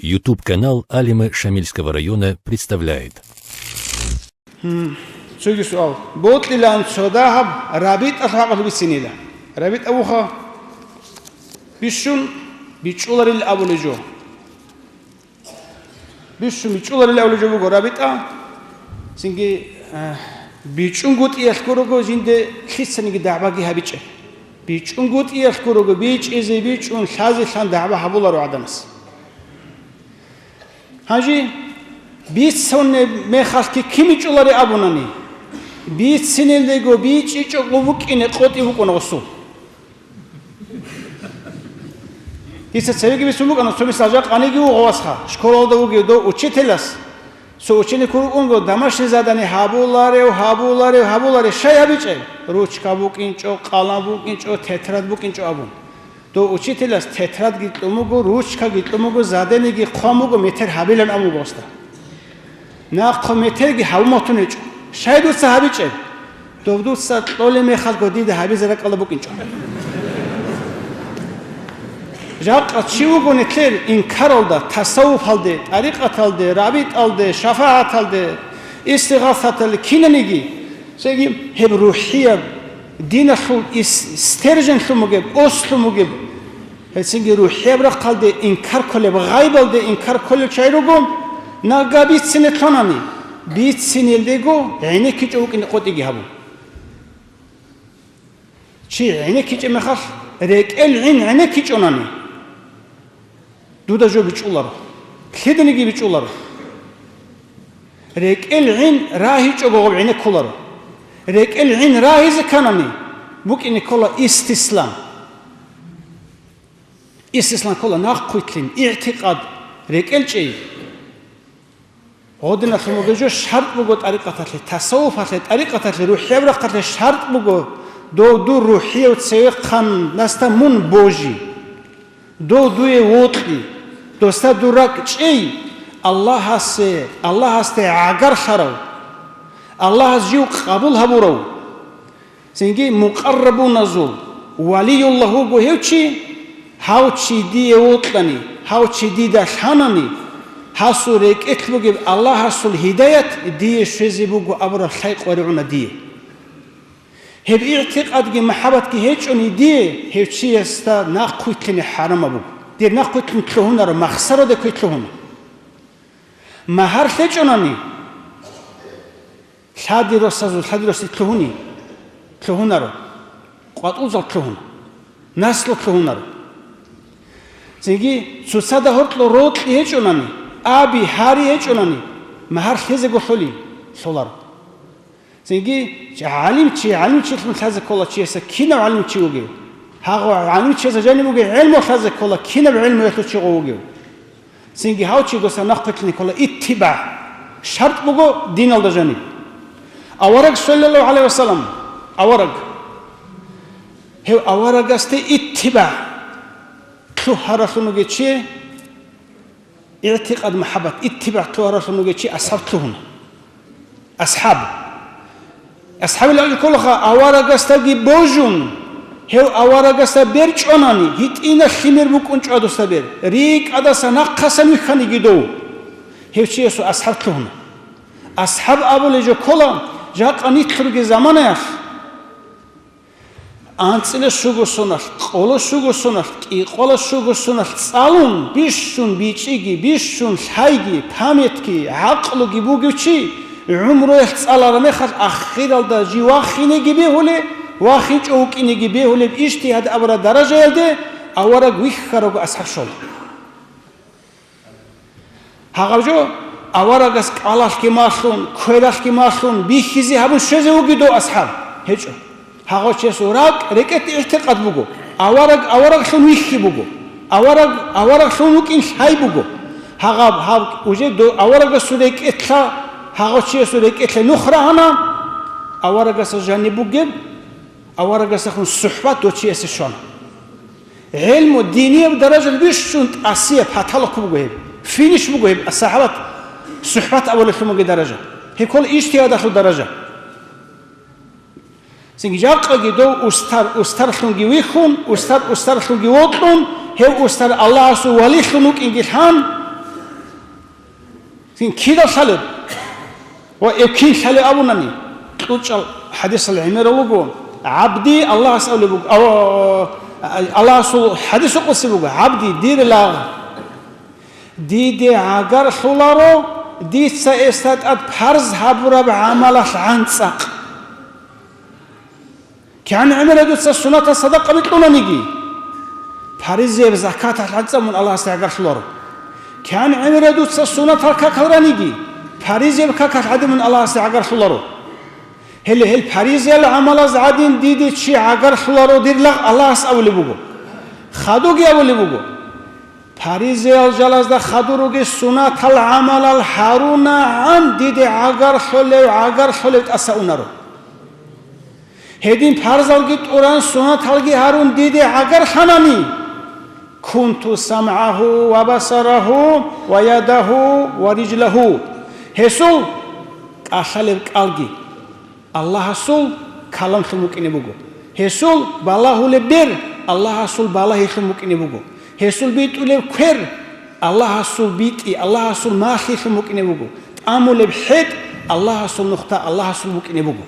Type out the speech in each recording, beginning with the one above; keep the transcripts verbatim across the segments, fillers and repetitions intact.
YouTube-канал Алимы Шамильского района представляет. Цоги суал. Бокьилан цо дагьаб рабитӀалъ гьакъалъ бицинила. РабитӀа вуха бищун бичӀчӀуларил абулей жо. Бищун бичӀчӀуларил абулей жо буго рабитӀа. Цинги, э, бичӀчӀунгутӀиялъ гурого жинде лъицаниги дагӀбаги гьабичӀеб. БичӀчӀунгутӀиялъ гурого бичӀчӀизе, бичӀчӀун лъазе лъан дагӀба гьабуларо гӀадамас. Гьанже бицунеб мехалъги кин бичӀчӀулари абунани, бицинелдего бичӀчӀичӀого букӀине къотӀи букӀуна гъосул. Дица цевеги бицун букӀана, цо мисал, жакъаниги вуго васха, школалда вугев дов учителас, цо ученик вукӀунго домашний задание гьабуларев, гьабуларев, гьабуларев, щай гьабичӀеб? Ручка букӀинчӀо, къалам букӀинчӀо, тетрад букӀинчӀо абун. Дов учителас тетрадги кьун буго, ручкаги кьун буго, задениги хъван буго, метер гьабилан абун буго гъосда. Нахъа метерги гьабун батун гьечӀо. Щай дуца гьабичӀеб? Дов дуца кьолеб мехалго дида гьабизе ракӀалда букӀинчӀо. Жакъа чи вуго нилъер инкаралда, тасаввуфалде, тӀарикъаталде, рабитӀалде, шафагӀаталде, истигъасаталде кинаниги, цоги гьеб рухӀияб, диналъул ис-, стерженлъун бугеб, ослъун бугеб, гьецинги рухӀияб рахъалде инкар кколеб, гъайбалде инкар кколел чагӀи руго, нагагь бицине лъанани, бицинелдего гӀенеккичӀо вукӀине къотӀиги гьабун. Чи гӀенеккичӀеб мехалъ, рекӀел гӀин гӀенеккичӀонани, дуда жо бичӀчӀуларо, лъиданиги бичӀчӀуларо. РекӀел гӀин рагьичӀого гъаб гӀенеккуларо. РекӀел гӀин рагьизе кканани, букӀине ккола истислам. Истислам ккола нахъвилълъин, игӀтикъад, рекӀел чӀей. Гъодиналъун бугеб жо шартӀ буго тӀарикъаталъе, тасаввуфалъе, тӀарикъаталъе, рухӀияб рахъалъе шартӀ буго, дов дур рухӀияв цевехъанасда мун божи. Дов дуе вокьи, досда дур ракӀ чӀей, Аллагьасе, Аллагьасде гӀагарлъарав, Аллагьас жив къабул гьабурав, цинги мукъаррабуназул валиюллагь вуго гьев чи, гьав чи дие вокьани, гьав чи дида лъанани, гьасул рекӀелъ бугеб Аллагьасул гьидаят дие щвезе буго абураб лъай къваригӀуна дие. Гьеб игӀтикъадги махӀаббатги гьечӀони дие, гьев чиясда нахъвилълъине хӀарамаб буго. Дир нахъвилълъун лъугьунаро, махсараде квер лъугьуна. Магьар лъечӀонани, лъади росазул, лъади росде лъугьуни, лъугьунаро, къватӀузал лъугьуна, наслу лъугьунаро. Цинги цоцазда гьоркьор рокьи гьечӀонани, аби, гьари гьечӀонани, магьар лъезего лъолей, лъоларо. Цинги гӀалимчи, гӀалимчилъун лъазе ккола чиясда кинав гӀалимчи вугев. Гьагъо гӀалимчиясда жаниб бугеб гӀелму лъазе ккола кинаб гӀелмуялъул чи гъов вугев. Цинги гьав чи досда нахъвилълъине ккола иттибагӀ. ШартӀ буго диналда жаниб. Авараг, саллаллагьу гӀалайгьи вассалам, авараг. Гьев аварагасде иттибагӀ лъугьаралъун вугев чи, ИгӀтикъад, махӀаббат, иттибагӀ лъугьаралъун вугев чи асхӀаб лъугьуна. АсхӀаб. АсхӀабил абулеб кколаха, аварагасдаги божун, гьев аварагасда бер чӀванани, гьитӀинаб лъимер букӀун чӀвадусда бер, рикӀкӀадаса нахъасан вихьаниги дов, гьев чиясул асхӀаб лъугьуна. АсхӀаб абулей жо ккола, жакъа нилъ ругел заманаялъ. АнцӀила щуго соналъ, къола щуго соналъ, кӀикъола щуго соналъ цӀалун, бищун бичӀчӀиги, бищун лъайги, памятги, гӀакълуги бугев чи, гӀумруялъ цӀалараб мехалъ ахиралда жив вахинеги бегьулеб, вахинчӀо вукӀинеги бегьулеб ижтигьад абураб даражаялде авараг вихьарабго асхӀаб щола. Гьагъаб жо аварагас кӀалалъги малъун, квералъги малъун, бихьизе гьабун щвезе вугев дов асхӀаб? ГьечӀо. Гьагъав чиясул ракӀ, рекӀелъ игӀтикъад буго. Авараг авараглъун вихьи буго. Авараг авараглъун вукӀин лъай буго. Гьагъаб, гьаб уже до-, аварагасул рекӀелъа, гьагъав чиясул рекӀелъе нух рагьана, аварагасда жаниб бугеб, аварагасдехун сухӀбат дов чиясе щвана. ГӀелму динияб даражаялъ бищун тӀасияб, паталахъ буго гьеб. Финиш буго гьеб, асхӀабат сухӀбат абулелъун бугеб даража. Гьеб ккола ижтигьадалъул даража. Цинги жакъаги дов устар устарлъунги вихьун, устар устарлъунги вокьун, гьев устар Аллагьасул валилъун вукӀинги лъан, Кин кидал лъалеб? Ва эв кин лъалеб абунани, кьучӀал хадисал гӀемерал руго, гӀабди Аллагьас абулеб буго, ав-, Аллагьасул хадисул къудси буго, гӀабди, дир лагъ, диде гӀагарлъуларо дица гьесда тӀад парз гьабураб гӀамалалъ гӀанцӀахъ. КигӀан гӀемераб дуца сунатал садакъаби кьунаниги, паризаяб закаталъ гӀанцӀаб мун Аллагьасде гӀагарлъуларо. КигӀан гӀемераб дуца сунатал какал раниги, паризаяб какалъ гӀадин мун Аллагьасде гӀагарлъуларо. Гьеле гьел паризаял гӀамалаз гӀадин диде чи гӀагарлъуларо, дир лагъ, Аллагьас абулеб буго. Хадуги абулеб буго. Паризаял жалазда хадур ругел сунатал гӀамалал гьарунагӀан диде гӀагарлъулев, гӀагарлъулев тӀаса унаро. Гьедин парзалги тӀуран, сунаталги гьарун диде гӀагарлъанани, кунту самгӀагьу ва басарагьу ва ядагьу ва рижлагьу. Гьесул кӀалъалеб кӀалги Аллагьасул каламлъун букӀине буго. Гьесул балагьулеб бер Аллагьасул балагьилъун букӀине буго. Гьесул битӀулеб квер Аллагьасул битӀи, Аллагьасул малъилъун букӀине буго. ТӀамулеб хӀетӀ Аллагьасул нухда, Аллагьасул букӀине буго.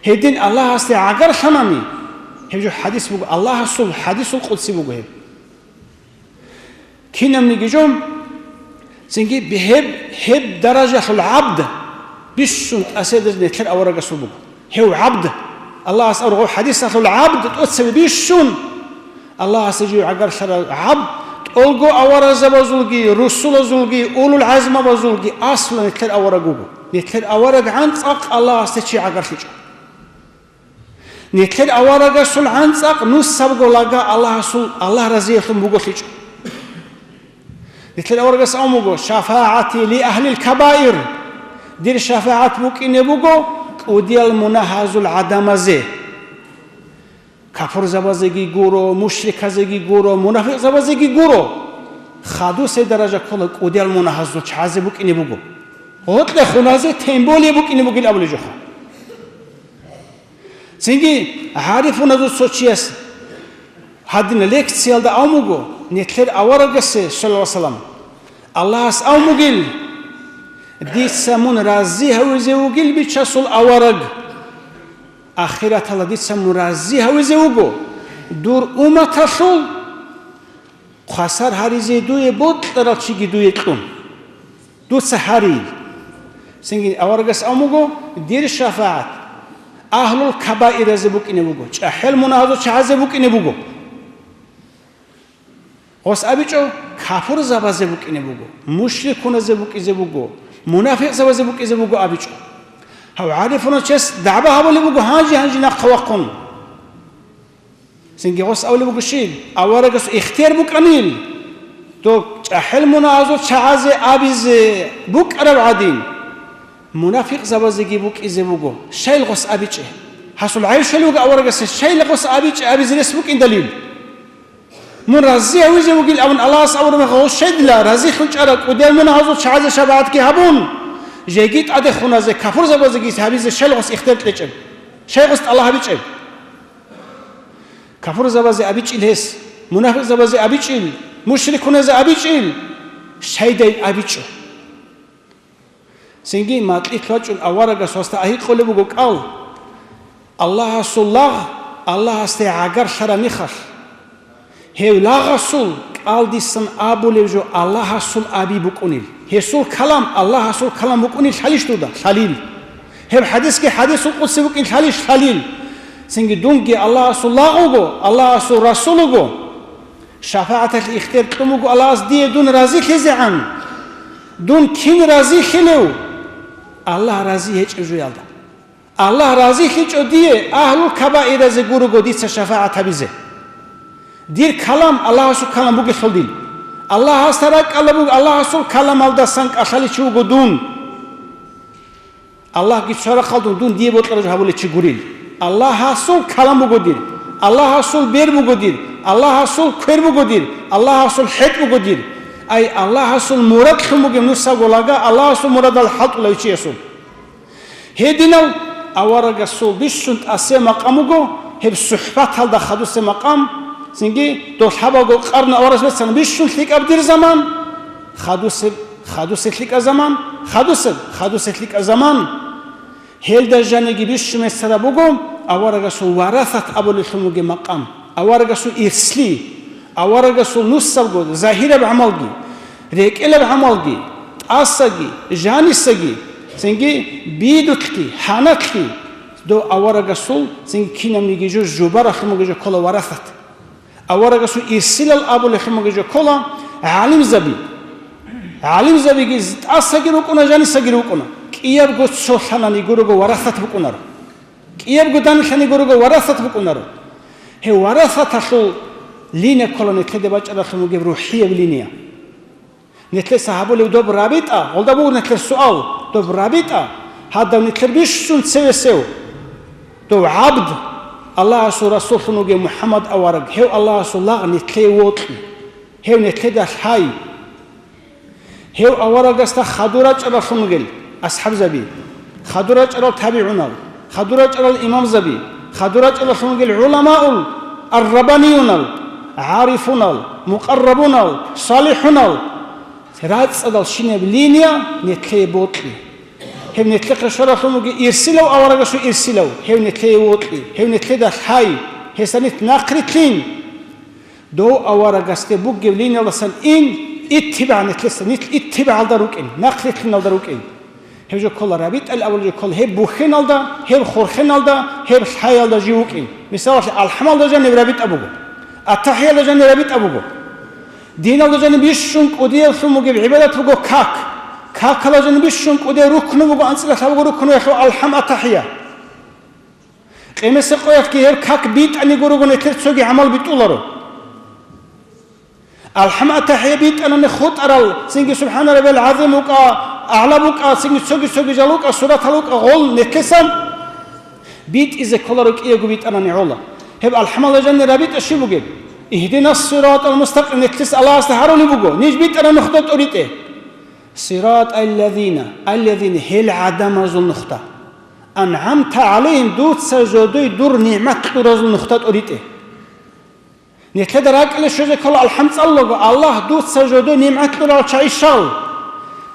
Гьедин Аллагьасде гӀагарлъанани, гьеб жо хадис буго, Аллагьасул хадисул къудси буго гьеб. Кинабниги жо, цинги гьеб, гьеб даражалъул гӀабд бищун тӀасияб нилъер аварагасул буго. Гьев гӀабд, Аллагьас аварагасул хадисалъул гӀабд тӀоцебе бищун Аллагьасде жив гӀагарлъарав гӀабд, тӀолго аварагзабазулги, русулазулги, улул гӀазмабазулги аслу нилъер авараг вуго. Нилъер авараг гӀанцӀахъ Аллагьасде чи гӀагарлъичӀо. Нилъер аварагасул гӀанцӀахъ нусабго лага Аллагьасул, Аллагь разиялъун буголъичӀо. Нилъер аварагас абун буго, шафагӀати ли агьлил кабаир, дир шафагӀат букӀине буго кӀудиял мунагьазул гӀадамазе. Капурзабазеги гуро, мушриказеги гуро, мунафикъзабазеги гуро. Хадусеб даража ккола кӀудиял мунагьазул чагӀазе букӀине буго. Гъоркье хуназе тем более букӀине бугин абулеб жоха. Цинги гӀарифуназул цо чияс гьадин лекциялда абун буго, нилъер аварагасе, саллаллагьу гӀалайгьи вассалам, Аллагьас абун бугил, дица мун рази гьавизе вугил, бичасул авараг. Ахираталда дица мун рази гьавизе вуго, дур умматалъул хвасар гьаризе дуе бокьарал чиги дуе кьун. Дуца гьарил. Цинги аварагас абун буго, дир шафагӀат агьлул кабаиразе букӀине буго, чӀахӀел мунагьазул чагӀазе букӀине буго. Гъос абичӀо, капурзабазе букӀине буго, мушрикуназе букӀизе буго, мунафикъзабазе букӀизе буго абичӀо. Гьав гӀарифунав чияс дагӀба гьабулеб буго гьанже-гьанже нахъа вахъун. Цинги гъос абулеб буго щиб, аварагас ихтияр букӀанил, доб чӀахӀел мунагьазул чагӀазе абизе букӀараб гӀадин, мунафикъзабазеги букӀизе буго, щайил гъос абичӀеб. Гьасул гӀайиб щолеб буго аварагасе, щайил гъос абичӀеб абизе рес букӀиндалил. Мун рази гьавизе вугил абун Аллагьас абураб мехалъ, гъов щайдила разилъун чӀарав кӀудиял мунагьазул чагӀазе шафагӀатги гьабун, жеги тӀаде хуназе, капурзабазеги гьабизе щайил гъос ихтияр кьечӀеб, щайил гъос тӀалаб гьабичӀеб. Капурзабазе абичӀил гьес, мунафикъзабазе абичӀил, мушрикуназе абичӀил, щайдайин абичӀо. Цинги макьилъ вачӀун аварагас гьасда гьикъулеб буго кӀал. Аллагьасул лагъ Аллагьасде гӀагарлъараб мехалъ, гьев лагъасул кӀалдисан абулеб жо Аллагьасул аби букӀунел. Гьесул калам Аллагьасул калам букӀунел лъалищ дуда? Лъалил. Гьеб хадисги хадисул къудси букӀин лъалищ? Лъалил. Цинги дунги Аллагьасул лагъ вуго, Аллагьасул расул вуго. ШафагӀаталъе ихтияр кьун буго Аллагьас дие дун разилъизегӀан. Дун кин разилъилев? Аллагь рази гьечӀеб жоялда. Аллагь разилъичӀо дие, агьлул кабаиразе гурого дица шафагӀат гьабизе. Дир калам Аллагьасул калам бугелъул дин. Аллагьасда ракӀалда буго, Аллагьасул каламалдасан кӀалъалев чи вуго дун. Аллагьги цо рахъалдун дун дие бокьараб жо гьабулев чи гурил. Аллагьасул калам буго дир, Аллагьасул бер буго дир, Аллагьасул квер буго дир, Аллагьасул хӀетӀ буго дир. Ай, Аллагьасул мурадлъун бугеб нусаго лага, Аллагьасул мурадал хӀалтӀулев чиясул. Гьединав аварагасул бищун тӀасеб макъам буго, гьеб сухӀбаталда хадусеб макъам, цинги дол хӀабаго къарну аварагас бицана бищун лъикӀаб дир заман, хадусеб Хадусел лъикӀа заман, хадусел, хадусел лъикӀа заман. Гьелда жаниги бищун месара буго аварагасул варасат абулелъун бугеб макъам, аварагасул ирсли, аварагасул нусабго загьираб гӀамалги, рекӀелаб гӀамалги, тӀасаги, жанисаги, цинги бидулъги, гьанатлъи, дов аварагасул цинги кинабниги жо жубаралъун бугеб жо ккола варасат. Аварагасул ирсилал абулелъун бугеб жо ккола гӀалимзаби. ГӀалимзабиги тӀасаги рукӀуна, жанисаги рукӀуна. КӀиябго цолъанани гурого варасат букӀунаро. КӀиябго данилъани гурого варасат букӀунаро. Гьев варасаталъул линия ккола нилъеде бачӀаралъун бугеб рухӀияб линия. Нилъеца гьабулеб доб рабитӀа, гъолда буго нилъер суал, доб рабитӀа, гьадав нилъер бищун цевесев, дов гӀабд, Аллагьасул расуллъун вугев МухӀаммад авараг, гьев Аллагьасул лагъ нилъее вокьи, гьев нилъеда лъай. Гьев аварагасда хадур рачӀаралъун ругел асхӀабзаби, хадур рачӀарал табигӀунал, хадур рачӀарал имамзаби, хадур рачӀаралъун ругел гӀуламаул аррабаниюнал, гӀарифунал, мукъаррабунал, салихӀунал, рацӀцӀадал щинаб линия нилъее бокьи. Гьеб нилъехъе щваралъун ругел ирсилав аварагасул ирсилав, гьев нилъее вокьи, гьев нилъеда лъай, гьесда нилъ нахърилълъин. Дов аварагасде бугеб линиялдасан ин, иттибагӀ нилъеца, нилъ иттибагӀалда рукӀин, нахърилълъиналда рукӀин. Гьеб жо ккола рабитӀал авал жо ккола, гьеб бухьеналда, гьеб хурхеналда, гьеб лъаялда жив вукӀин. Мисалалъе, алхӀамалда жаниб рабитӀа буго, атахӀиялда жаниб рабитӀа буго. Диналда жаниб бищун кӀудияблъун бугеб гӀибадат буго как. Какалда жаниб бищун кӀудияв рукну буго, анцӀила лъабго рукну, гьелъул алхӀам, атахӀия. Къемесеб къоялъги гьеб как битӀани гурого нилъер цоги гӀамал битӀуларо. АлхӀам, АтахӀия битӀанани хутӀарал, цинги Субхана раббиял гӀазим вукӀа, агӀла букӀа, цинги цоги-цоги жал вукӀа, суратал вукӀа, гъол нилъеца битӀизе кколаро кӀиего битӀанани гӀола. Гьеб алхӀамалда жанир рабитӀа щиб бугеб? Игьдинас сиратал мустакъим нилъеца Аллагьасда гьарулеб буго, ниж битӀараб нухда тӀоритӀе. Сиратал лазина, аллазина, гьел гӀадамазул нухда. АнгӀамта гӀалайгьим, дуца жодой дур нигӀмат кьуразул нухда тӀоритӀе. Нилъеда ракӀалде щвезе ккола алхӀам цӀалулаго, Аллагь, дуца жодой нигӀмат кьурал чагӀи щал.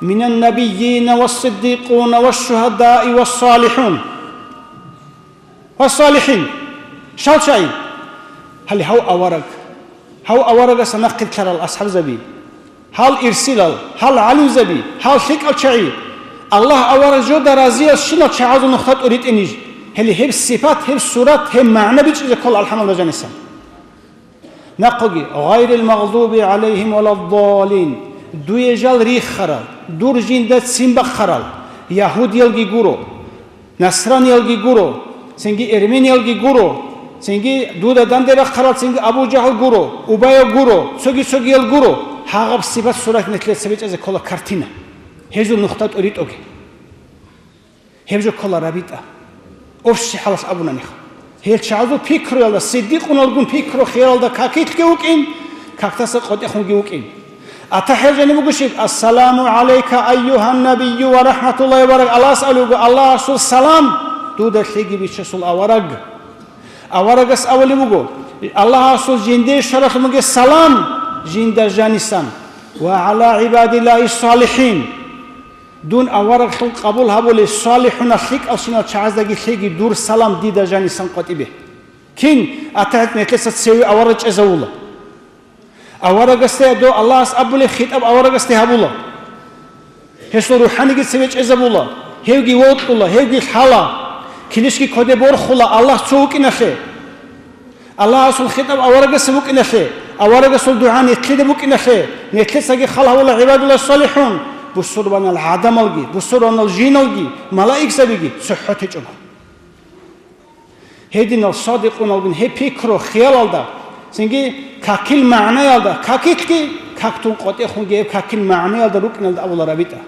Минан набийина ва сиддикъуна ва шугьадаи ва салихӀун. Ва салихӀин. Щал чагӀи? Гьале гьав авараг. Гьав аварагас нахъе лъарал асхӀабзаби. Гьал ирсилал, гьал гӀалимзаби, гьал лъикӀал чагӀи. Аллагь авараг жода разиялщинал чагӀазул нухда тӀоритӀе ниж. Гьеле гьеб сипат, гьеб сурат, гьеб магӀна бичӀчӀизе ккола алхӀамалда жанисан. Нахъоги, гъайрил магъдуби гӀалайгьим валаддалин, дуе жал рихарал, дур жинда ццин бахъарал, ягьудиялги гуро, насраниялги гуро, цинги эрмениялги гуро, цинги дуда данде рахъарал цинги Абу Жагьл гуро, Убая гуро, цоги-цогиял гуро, гьагъаб сипат-сурат нилъеца бичӀчӀизе ккола картина. Гьезул нухда тӀоритӀоги. Гьеб жо ккола рабитӀа. ОбщихӀалалъ абунанихъ. Гьел чагӀазул пикруялда, сиддикъуналгун пикру-хиялалда какилъги вукӀин, кактаса къотӀехунги вукӀин. АтахӀиял жаниб буго щиб? Ассаламу гӀалайка, айюгьан набийю ва рахӀматуллагьи ва барак-, Аллагьас абулеб буго, Аллагьасул салам дуда лъеги бичасул авараг. Аварагас абулеб буго, Аллагьасул жиндие щваралъун бугеб салам жинда жанисан ва гӀала гӀибадиллагьи салихӀин. Дун авараглъун къабул гьабулей салихӀунал лъикӀалщинал чагӀаздаги лъеги дур салам дида жанисан къватӀибе. Кин? АтахӀият нилъеца цеве авараг чӀезавула. Аварагасде дов Аллагьас абулеб хитӀаб аварагасде гьабула. Гьесул рухӀаниги цеве чӀезабула, гьевги вокьула, гьевги лъала, килищги кодобе борхула Аллагь цо вукӀиналъе. Аллагьасул хитӀаб аварагасде букӀиналъе, аварагасул дугӀа нилъеда букӀиналъе, нилъецаги хал гьавула гӀибадуллагь салихӀун, бусурбанал гӀадамалги, бусурбанал жиналги, малаикзабиги цохӀо течӀого. Гьединал садикъуналгун гьеб пикру-хиялалда, цинги какил магӀнаялда, какилъги, как тун къотӀехунги гьеб какил магӀнаялда рукӀиналда абула рабитӀа.